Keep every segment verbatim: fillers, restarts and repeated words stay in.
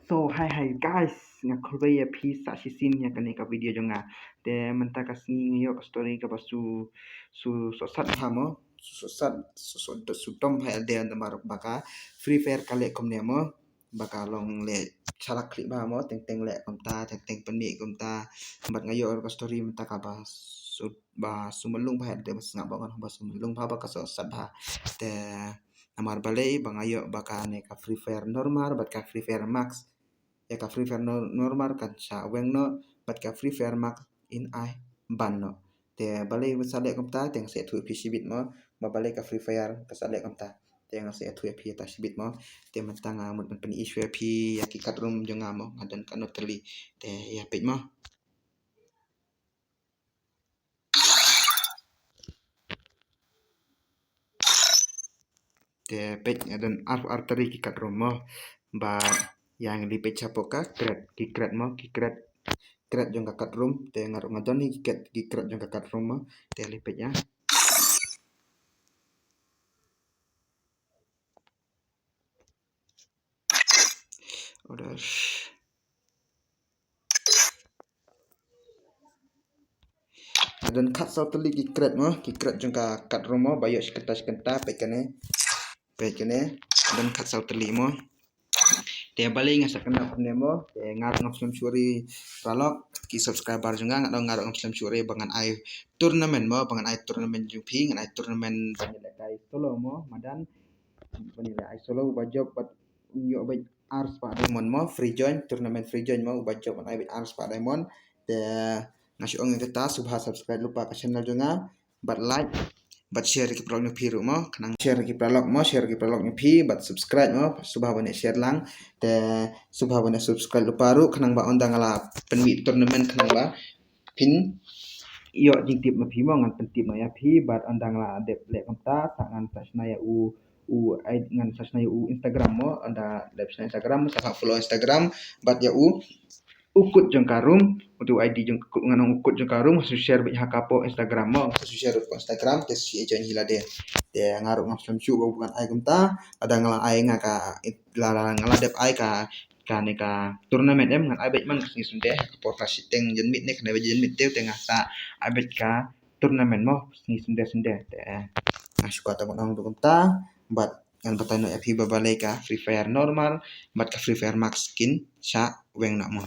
So, hi, hi, guys. Nga khublei ïa phi sa shisien ïa kane ka video jong nga. Te mynta ka sngi nga ïoh ka story kaba shu, shu sohsat bha mo. Shu sohsat, shu sohsat, shu dom bha ïa lade namar ba ka Free Fire ka leh kumne mo. Ba ka long leh shalak khlieh bha mo. Teng teng leh kumta, teng teng pynmih kumta. Bad nga ïoh ka story mynta kaba shu, ba shu mlung bha ïa lade, ba sngap ba ngan ba shu mlung bha ba ka sohsat bha. Te namar balei ba nga ïoh ba kane ka Free Fire normal bad ka Free Fire Max. Ïa ka Free Fire nor-, normal kan shah weng noh bad ka Free Fire Max yn ai ban noh. Te balei ba sa leh kumta, te nga sa ïathuh ïa phi shibit mo. Ba balei ka Free Fire ka sa leh kumta, te nga sa ïathuh ïa phi ta shibit mo. Te mynta nga mut ban pyni issue ïa phi ïa ki card room jong nga mo. Nga don katno tylli. Te ïa peit mo. Te peit, nga don arphew ar tylli ki card room mo. Bad ïa ngi leit peit shapoh ka crate, ki crate mo, ki crate, crate jong ka card room. Te nga ruh nga don hi ki crate, ki crate jong ka card room mo. Te leit peit ïa. Order. Nga don khatsaw tylli ki crate mo, ki crate jong ka card room mo, ba ïoh shi kynta shi kynta, peit kane. Peit kane, nga don khatsaw tylli mo. Te balei nga sa kynnoh kumne mo, te nga ruh ngam slem shuh re paralok, ki subscriber jong nga, nga don, nga ruh ngam slem shuh re ba ngan ai tournament mo, ba ngan ai tournament jong phi, ngan ai tournament ban ïalehkai solo mo, madan. Ban ïalehkai solo, uba jop bad ïoh beit ar spah diamond mo, free join, tournament free join mo, uba jop ban ai beit ar spah diamond. Te nga shu ong ïa kata, sngewbha subscribe lypa ka channel jong nga, bad like, bad share ïa ki paralok jong phi ruh mo, khnang share ïa ki paralok mo, share ïa ki paralok jong phi, bad subscribe mo, sngewbha ban ïa share lang. Te sngewbha ban ïa subscribe lypa ruh, khnang ba ynda nga la pynmih tournament khnang ba phin ïoh jingtip ma phi mo, ngan pyntip noh ïa phi, bad ynda nga la dep leh kumta, sa ngan sa shna ïa u, u, ai, ngan sa shna ïa u Instagram mo, ynda dep shna Instagram, sa follow Instagram, bad ïa u, u code jong ka room, u tu I D jong, ngan ong u code jong ka room, sa share beit ha ka poh Instagram mo, sa share poh Instagram, te sa join hi lade. Te nga ruh ngam slem shuh ba ngan ai kumta, ynda nga la ai nga ka, la, la, nga la dep ai ka, kane ka tournament em, ngan ai beit man ka sngi Sunday, ka por ka shiteng janmiet ne, kane ba janmiet te, te nga sa ai beit ka tournament mo, sngi Sunday Sunday. Te, eh, nga shu kwah tang ban ong kumta, bad ngan batai noh ïa phi ba balei ka Free Fire normal bad ka Free Fire Max kin shah weng noh mo.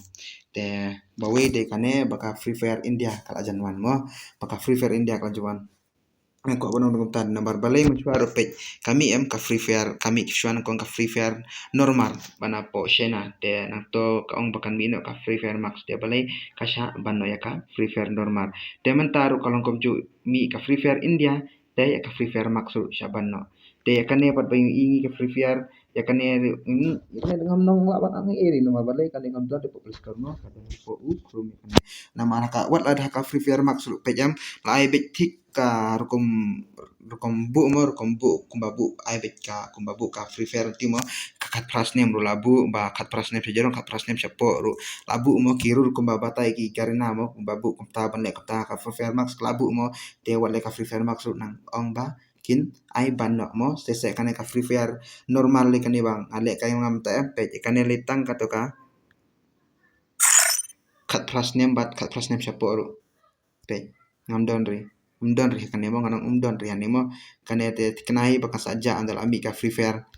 Te ba wei dei kane ba ka Free Fire India ka la jan wan mo, ba ka Free Fire India ka la jan wan. Nga kwah ban ong kumta, namar balei, mynshuwa ruh peit, ka mih em ka Free Fire, ka mih shuwa nyngkong ka Free Fire normal ba na poh China, te nangta ka ong ba kan mih noh ka Free Fire Max, te balei ka shah ban noh ïa ka Free Fire normal. Te mynta ruh ka long kumjuh, mih ka Free Fire India, te ïa ka Free Fire Max ruh shah ban noh. Te ïa kane pat ba ïohi ngi ka Free Fire, ïa kane, mm, ïa kane ngam nang lah ban ai ïa ri, namar balei, kane ngam don ha poh Play Store mo, ka don ha poh u Chrome ïa kane. Namar ha ka, wat la da ha ka Free Fire Max ruh peit em, la ai beit thik ka rukom, rukom buh mo, rukom buh kumba buh, ai beit ka kumba buh ka Free Fire te mo, ka khatphra snem ruh la buh, ba khatphra snem sha jrong, khatphra snem shapoh ruh la buh mo, ki rule kumba batai ki Garena mo, kumba buh kumta ban leh kumta, ka Free Fire Max la buh mo. Te wat leh ka Free Fire Max ruh nang ong ba kin ai ban noh mo. Shisha kane ka Free Fire normal lei kane ba nga lehkai mynta em, peit kane lei tang kato ka khatphra snem bad khatphra snem shapoh ruh. Peit, ngam don ri. Ym don ri kane mo, ngan ong ym don ri kane mo. Kane te thikna hi ba kan sa jah ynda la mih ka Free Fire,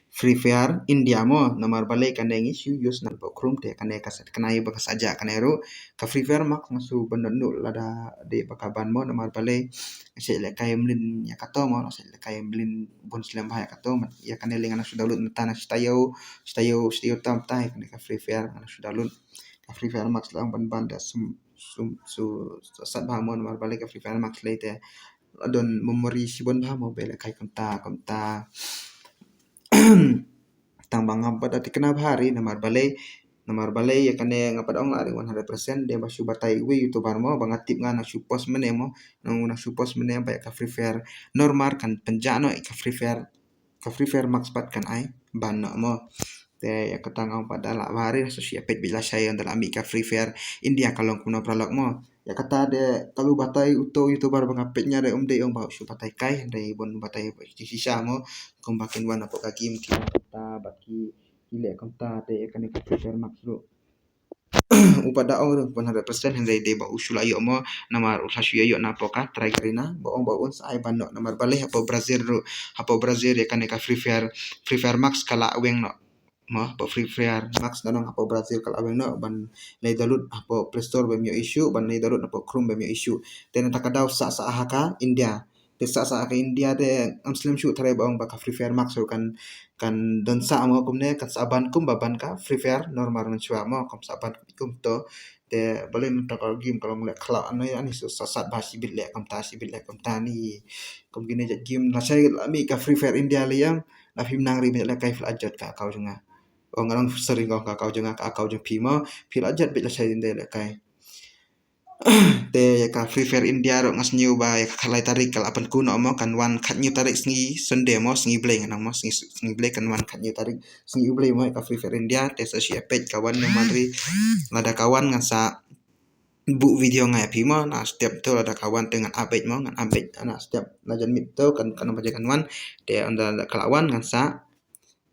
Free Fire India mo, namar balei kane ngi shu use na poh Chrome, te kane ka sa thikna hi ba kan sa jah kane ruh. Ka Free Fire Max nga shu ban download lada dei ba ka ban mo, namar balei, nga sa lehkai mlien ïa kato mo, nga sa lehkai mlien bun slem bha ïa kato, ïa kane lei nga shu download mynta na shi taïew, shi taïew, shi taïew tam tai, kane ka Free Fire nga shu download. Ka Free Fire Max la ong ban ban da sum, sum, su, sat bha mo, namar balei ka Free Fire Max lei te don memory shibun bha mo, ba lehkai kumta kumta. Tang ba ngam pat da thikna bha ri, namar balei, namar balei ïa kane nga pat ong la ri one hundred percent, dei ba shu batai uwei YouTuber mo, ba nga tip nga nang shu post mynne mo, nang, nang shu post mynne ba ïa ka Free Fire normal kan pynjah noh, ïa ka Free Fire, ka Free Fire Max pat kan ai ban noh mo. Te ïa kata nga ong pat da lah bha ri, sa shu ïa peit beit lashai ynda la mih ka Free Fire India ka long kumno paralok mo. Ïa kata de ka la batai uto YouTuber ba nga peit nga de, um dei ong ba shu batai kai, hynrei bun batai shisha mo. Kumba kin wan hapoh ka game, kin wan kata bad ki ki leh kumta te ïa kane ka Free Fire Max ruh. U pat da ong ruh one hundred percent hynrei dei ba u shu la ïoh mo, namar u la shu ïoh na poh ka trai Garena, ba ong ba un sa ai ban noh, namar balei hapoh Brazil ruh, hapoh Brazil ïa kane ka Free Fire, Free Fire Max ka la weng noh. Mo, hapoh Free Fire Max nga ong hapoh Brazil ka la weng noh, ban leit download hapoh Play Store bym ïoh issue, ban leit download hapoh Chrome bym ïoh issue. Te na kata ka daw sah sah ha ka India. Te sah sah ha ka India te ngam slem shuh tharai ba ong ba ka Free Fire Max ruh kan, kan don sah mo kumne, kan sah ban kum ba ban ka Free Fire normal mynshuwa mo, kam sah ban kumto. Te balei mynta ka game ka long leh khlak, ani, ani shu sah sah ba shi bit leh kumta, shi bit leh kumta ni. Kum kine jait game lashai la mih ka Free Fire India lei ïa, la phim nang ri beit lehkai, phi la jot ka account jong nga. Ong nga ong sorry, nga ong ka account jong nga, ka account jong phi mo, phi la jot beit lashai ynda lehkai. Te ïa ka Free Fire India ruh nga sngew ba ïa ka khatlai tarik ka la pynku noh mo, kan wan khathynñiew tarik sngi Sunday mo, sngi Blei nga ong mo, sngi, sngi Blei kan wan khathynñiew tarik, sngi U Blei mo, ïa ka Free Fire India. Te sa shu ïa peit ka wan ne man ri, lada ka wan ngan sa buh video nga ïa phi mo, na step to lada ka wan te ngan update mo, ngan update na step, na jan miet to kan, kan ba jan kan wan. Te ynda ka la wan ngan sa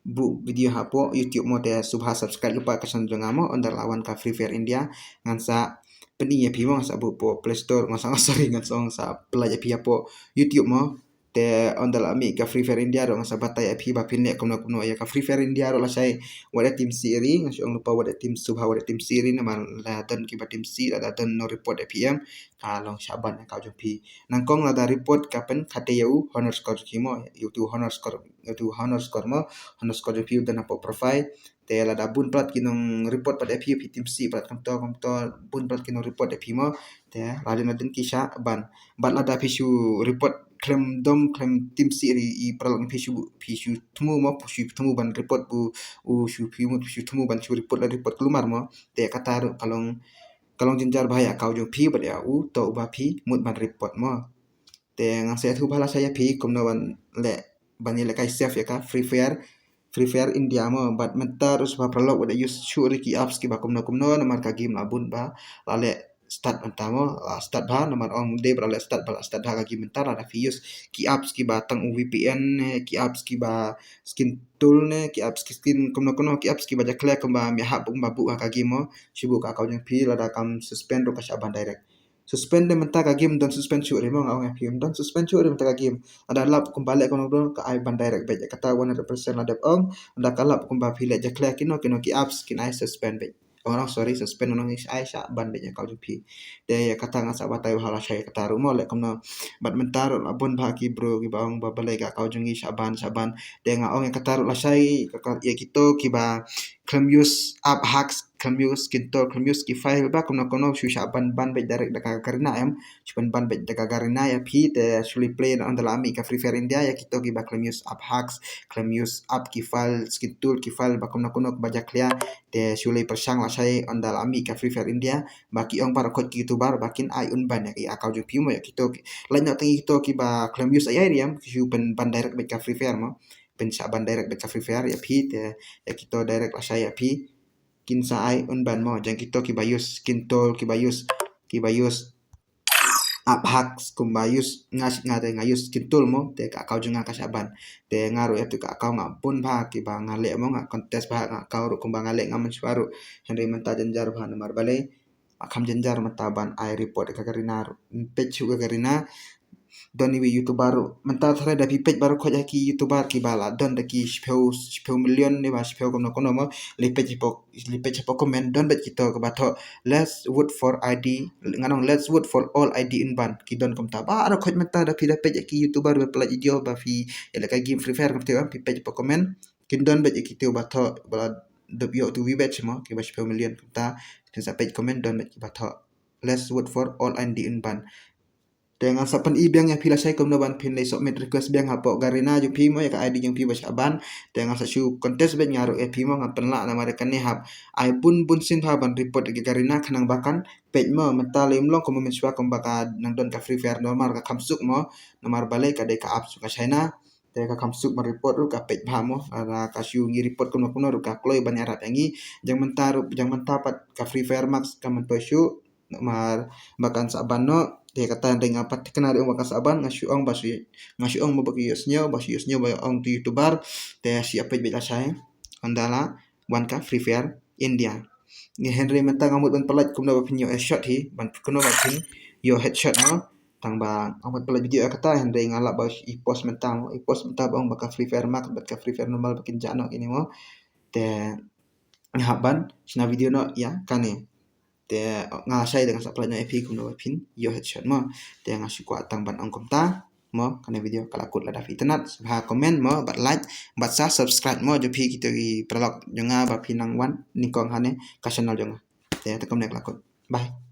buh video hapoh YouTube mo, te sngewbha subscribe lypa ka channel jong nga mo, ynda la wan ka Free Fire India ngan sa pyni ïa phi mo, ngan sa buh hapoh Play Store, ngan sa, sorry, ngan sa, ngan sa pyllait ïa phi hapoh YouTube mo. Te ynda la mih ka Free Fire India ruh ngan sa batai ïa phi ba phin leh kumno kumno ïa ka Free Fire India ruh lashai. Wat ïa team C ri, nga shu ong lypa wat ïa team, sngewbha wat ïa team C ri, namar la don kiba team C, lada don no report ïa phi em, ka long shah ban ïa ka account jong phi. Nyngkong lada report ka pynkhate ïa u honor score jong phi mo, ïa utu honor score, ïa utu honor score mo, honor score jong phi u don hapoh profile. Te lada bun palat ki nong report pat ïa phi, phi team C palat kumto kumto, bun palat ki nong report ïa phi mo, te la dei na dei ki shah ban. Bad lada phi shu report khlem dom, khlem team C ri, i paralok phi shu, phi shu thmu mo, phi shu thmu ban report u, u shu phi mut, phi shu thmu ban shu report la report kulmar mo. Te kata ruh ka long, ka long jynjar bha ïa ka account jong phi bad ïa uto uba phi mut ban report mo. Te ngan sa ïathuh bha lashai ïa phi kumno ban leh, ban ïalehkai save ïa ka Free Fire, Free Fire India mo. Bad mynta ruh sngewbha paralok wat ïa use shuh ri ki apps kiba kumno kumno, namar ka game la bun bha, la leh start mynta mo, la start bha, namar ong dei ba la leh start bha, la start bha ka game mynta. Lada phi use ki apps kiba tang u V P N ne, ki apps kiba skin tool ne, ki apps ki skin kumno kumno, ki apps kiba jakhlia kumba ym ïahap kumba buh ha ka game mo, shu buh ka account jong phi, lada kam suspend ruh ka shah ban direct. Suspend de mynta ka game don suspend shuh ri mo, nga ong ïa phi, don suspend shuh ri mynta ka game. Lada lap kumba leh kumno kumno ka ai ban direct beit. Kata one hundred percent la dep ong, lada ka lap kumba phi leh jakhlia kino kino ki apps kin ai suspend beit. Ong, ong sorry, suspend, ong ai shah ban beit ïa ka account jong phi. Te ïa kata ngan sa batai bha lashai ïa kata ruh mo, leh kumno. Bad mynta ruh la bun bha ki bro kiba ong ba balei ka account jong ngi shah ban, shah ban. Te nga ong ïa kata ruh lashai, ka, ka, ïa kito kiba khlem use app hacks, khlem use skin tool, khlem use ki file ba kumno kumno, shu shah ban ban beit direct da ka Garena em. Shu ban ban beit da ka Garena ïa phi, te shu leit play na ynda la mih ka Free Fire India, ïa kito kiba khlem use app hacks, khlem use app ki file, skin tool, ki file ba kumno kumno ba jakhlia, te shu leit pyrshang lashai ynda la mih ka Free Fire India, ba ki ong baroh khoit ki YouTuber ba kin ai un ban ïa ki account jong phi mo, ïa kito ki, lait noh tang ïa kito kiba khlem use ai ai ri em, shu pyn ban direct beit ka Free Fire mo. Pyn shah ban direct beit ka Free Fire ïa phi, te ïa kito direct lashai ïa phi kin sa ai un ban mo. Jong kito kiba use skin tool, kiba use, kiba use app hacks, kumba use nga, nga te nga use skin tool mo, te ka account jong nga ka shah ban. Te nga ruh ïa tu ka account nga bun bha kiba nga leh mo, nga contest bha, nga account ruh kumba nga leh nga mynshuwa ruh. Hynrei mynta jynjar bha namar balei, ma kham jynjar mynta ban ai report ka Garena ruh. Peit shuh ka Garena, don iwei YouTuber ruh. Mynta tharai da phi peit baroh khoit ha ki YouTuber kiba la don da ki shiphew, shiphew million ne ba shiphew kumno kumno mo. Leit peit hapoh, leit peit hapoh comment, don beit kito kiba thoh, "Let's vote for I D," nga ong, "Let's vote for all I D in ban." Ki don kumta baroh khoit mynta, da phi da peit ha ki YouTuber ba pynlait video ba phi ïalehkai game Free Fire kumta, phi peit hapoh comment. Kin don beit ïa kito ba thoh, ba la dep ïoh tu wi beit mo, kiba shiphew million kumta. Phin sa peit comment, don beit kiba thoh, "Let's vote for all I D in ban." Te ngan sa pyni biang ïa phi lashai kumno ban phin leit submit request biang hapoh Garena jong phi mo, ïa ka I D jong phi ba shah ban. Te ngan sa shu contest beit nga ruh ïa phi mo, ngan pynlah namar kane hap ai bun bun sien bha ban report ïa ka Garena khnang ba kan peit mo. Mynta lei ym long kumba mynshuwa kumba ka nang don ka Free Fire normal ka kham suk mo. Namar balei, ka dei ka app suk ka China. Te ka kham suk ban report ruh ka peit bha mo. Lada ka shu ngi report kumno kumno ruh ka kloi ban ïarap ïa ngi. Jong mynta ruh, jong mynta pat ka Free Fire Max ka myntoi shuh. Namar ba kan sa ban noh. Te kata hynrei nga pat thikna ruh ba kan sa ban, nga shu ong ba shu, nga shu ong ba ki ïohsngew, ba shu ïohsngew ba ong tu YouTuber. Te shu ïa peit beit lashai. Ynda la wan ka Free Fire India. Ngi hynrei mynta nga mut ban pynlait kumno ba phin ïoh headshot hi, ban kumno ba phin ïoh headshot mo. Tang ba nga mut pynlait video ïa kata, hynrei nga lah ba i post mynta mo, i post mynta ba ong ba ka Free Fire Max bad ka Free Fire normal ba kin jah noh kine mo. Te nga hap ban shna video noh ïa kane. Te nga shai te ngan sa pynlait noh ïa phi kumno ba phin ïoh headshot mo. Te nga shu kwah tang ban ong kumta mo, kane video ka la kut. Lada phi itynnad, sngewbha comment mo, bad like, bad sa subscribe mo, jong phi kito ki paralok jong nga ba phi nang wan nyngkong ha kane ka channel jong nga. Te, te kumne ka la kut. Bye.